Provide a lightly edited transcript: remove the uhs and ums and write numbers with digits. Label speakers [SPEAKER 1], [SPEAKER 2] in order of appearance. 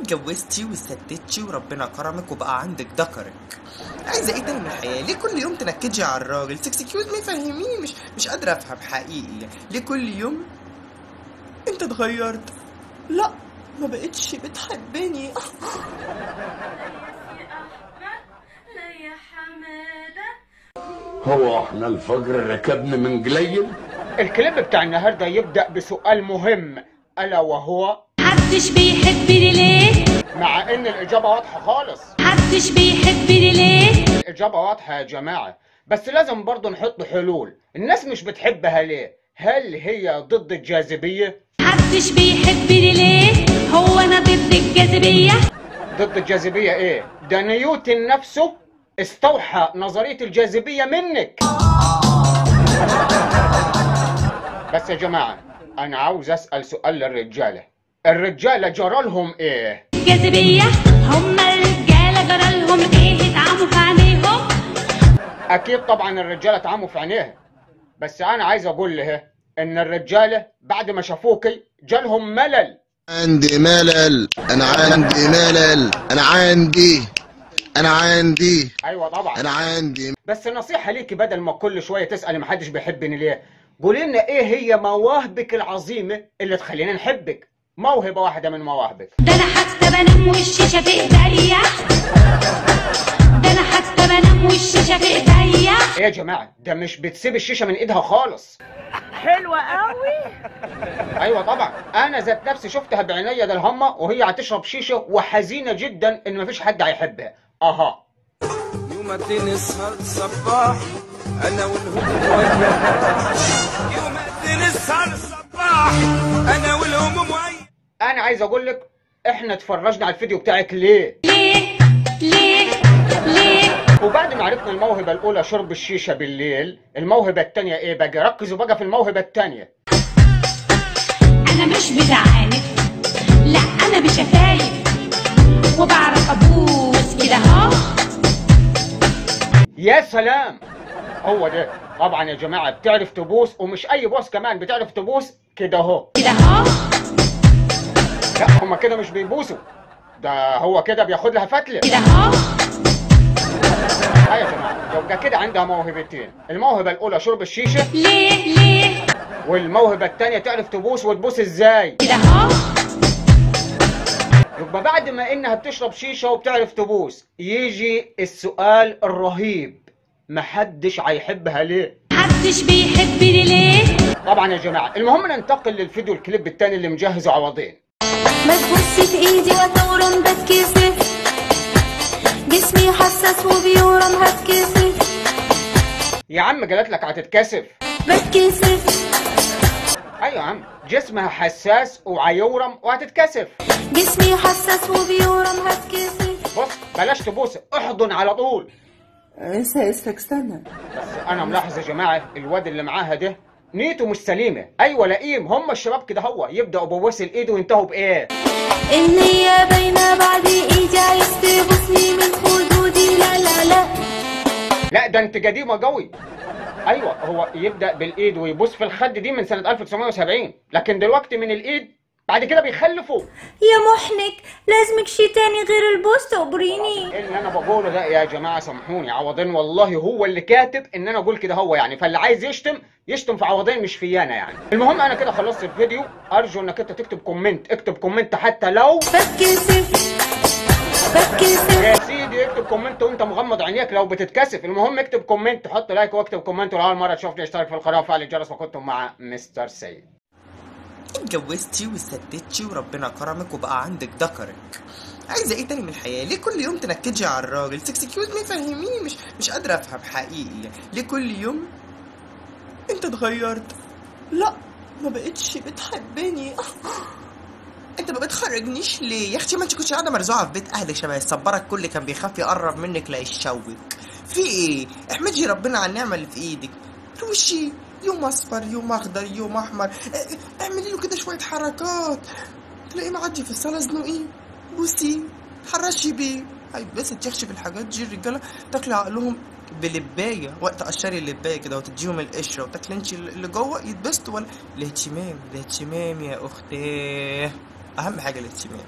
[SPEAKER 1] اتجوزتي وسددتي وربنا كرمك وبقى عندك ذكرك، عايزه ايه تاني من الحياة؟ ليه كل يوم تنكدي على الراجل؟ excuse me، فهميني، مش قادرة افهم حقيقي. ليه كل يوم انت اتغيرت؟ لا ما بقتش بتحبني.
[SPEAKER 2] لا يا حمادة،
[SPEAKER 3] هو احنا الفجر ركبنا من قليل؟
[SPEAKER 4] الكليب بتاع النهارده يبدأ بسؤال مهم، ألا وهو
[SPEAKER 2] محدش بيحبني ليه؟
[SPEAKER 4] مع إن الإجابة واضحة خالص.
[SPEAKER 2] محدش بيحبني ليه؟
[SPEAKER 4] الإجابة واضحة يا جماعة، بس لازم برضه نحط حلول. الناس مش بتحبها ليه؟ هل هي ضد الجاذبية؟
[SPEAKER 2] محدش بيحبني ليه؟ هو أنا ضد الجاذبية؟
[SPEAKER 4] ضد الجاذبية إيه؟ ده نيوتن نفسه استوحى نظرية الجاذبية منك. بس يا جماعة أنا عاوز أسأل سؤال للرجالة، الرجالة جرالهم إيه؟
[SPEAKER 2] الجاذبية هم الرجالة جرالهم إيه؟ اتعموا في عينيهم؟
[SPEAKER 4] أكيد طبعا الرجالة اتعموا في عينيها، بس أنا عايز أقول لها إن الرجالة بعد ما شافوكي جالهم ملل.
[SPEAKER 5] عندي ملل، أنا عندي ملل، أنا عندي، أنا عندي،
[SPEAKER 4] أيوة طبعا
[SPEAKER 5] أنا عندي.
[SPEAKER 4] بس نصيحة ليكي، بدل ما كل شوية تسألي محدش بيحبني ليه، قولي لنا إيه هي مواهبك العظيمة اللي تخلينا نحبك؟ موهبة واحدة من مواهبك.
[SPEAKER 2] ده أنا حتى بنام والشاشة في إيديا، ده أنا حتى بنام والشاشة في إيديا.
[SPEAKER 4] إيه يا جماعة، ده مش بتسيب الشيشة من إيدها خالص.
[SPEAKER 6] حلوة قوي.
[SPEAKER 4] أيوة طبعا، أنا ذات نفسي شفتها بعينيا ده الهمة وهي هتشرب شيشة وحزينة جدا إن مفيش حد هيحبها. أها.
[SPEAKER 7] يوم نسهر صباح أنا والهموم ويا، يوم نسهر صباح أنا والهموم ويا.
[SPEAKER 4] أنا عايز أقول لك إحنا اتفرجنا على الفيديو بتاعك ليه؟
[SPEAKER 2] ليه؟ ليه؟ ليه؟
[SPEAKER 4] وبعد ما عرفنا الموهبة الأولى شرب الشيشة بالليل، الموهبة الثانية إيه بقى؟ ركزوا بقى في الموهبة الثانية.
[SPEAKER 2] أنا مش بتعاند، لا أنا بشفايف وبعرف أبوس كده أهو.
[SPEAKER 4] يا سلام، هو ده طبعا يا جماعة، بتعرف تبوس، ومش أي بوس كمان، بتعرف تبوس كده أهو
[SPEAKER 2] كده أهو.
[SPEAKER 4] لا هما كده مش بيبوسوا، ده هو كده بياخد لها فتلة
[SPEAKER 2] كده أهو.
[SPEAKER 4] أيوة يا جماعة، يبقى كده عندها موهبتين، الموهبة الأولى شرب الشيشة
[SPEAKER 2] ليه ليه،
[SPEAKER 4] والموهبة الثانية تعرف تبوس، وتبوس إزاي؟
[SPEAKER 2] كده أهو.
[SPEAKER 4] يبقى بعد ما إنها بتشرب شيشة وبتعرف تبوس، يجي السؤال الرهيب، محدش هيحبها ليه؟
[SPEAKER 2] محدش بيحبني ليه؟
[SPEAKER 4] طبعا يا جماعة، المهم ننتقل للفيديو الكليب الثاني اللي مجهزة عوضين.
[SPEAKER 8] ما تبصي في ايدي وتورم بتكسف، جسمي حساس وبيورم هتكسف.
[SPEAKER 4] يا عم قالت لك هتتكسف.
[SPEAKER 8] بتكسف.
[SPEAKER 4] ايوه يا عم، جسمها حساس وعيورم وهتتكسف.
[SPEAKER 8] جسمي حساس وبيورم هتكسف.
[SPEAKER 4] بص بلاش تبوس، احضن على طول.
[SPEAKER 6] استنى
[SPEAKER 4] بس انا ملاحظ يا جماعة الواد اللي معاها ده نيته مش سليمة. ايوه لئيم، هم الشباب كده هو يبداوا ببوس الايد وينتهوا بايه؟
[SPEAKER 8] النية باينة بعد ايدي، عايز تبوسني من خدودي؟ لا لا لا
[SPEAKER 4] لا، ده انت قديمة قوي. ايوه هو يبدا بالايد ويبوس في الخد دي من سنة 1970، لكن دلوقتي من الايد بعد كده بيخلفوا.
[SPEAKER 8] يا محنك لازمك شي تاني غير البوس تقبريني.
[SPEAKER 4] ايه اللي انا بقوله ده يا جماعة؟ سامحوني، عوضين والله هو اللي كاتب ان انا اقول كده هو يعني، فاللي عايز يشتم يشتم في عوضين مش فيانا يعني. المهم انا كده خلصت الفيديو، ارجو انك انت تكتب comment، اكتب comment حتى لو
[SPEAKER 8] بتكسف بتكسف
[SPEAKER 4] يا سيدي، اكتب comment وانت مغمض عينيك لو بتتكسف. المهم اكتب comment، حط like واكتب comment، ولو اول مرة تشوفني اشترك في القناة وفعل الجرس، وكنتم مع مستر سيد.
[SPEAKER 1] اتجوزتي وسددتي وربنا كرمك وبقى عندك ذكرك، عايزه ايه تاني من الحياة؟ ليه كل يوم تنكدي على الراجل؟ excuse me، فهميني، مش قادرة افهم حقيقي. ليه كل يوم انت اتغيرت؟ لا ما بقتش بتحبني. انت ما بتخرجنيش ليه يا اختي؟ ما انت كنتش قاعدة مرزوعه في بيت اهلك شبه الصباره، الكل كان بيخاف يقرب منك لا يشوك. في ايه؟ احمدي ربنا على النعمة اللي في ايدك. روشي يوم اصفر يوم اخضر يوم احمر، اعملي له كده شوية حركات، تلاقيه معدي في الصاله زنقيه، بوسيه، حرشي بيه، هيتبسط يخشي في الحاجات دي. الرجالة تاكل عقلهم بلبايه، وقت قشري اللبايه كده وتديهم القشرة وتاكلي انت اللي جوه يتبسطوا. ولا الاهتمام، الاهتمام يا اختي اهم حاجة، الاهتمام.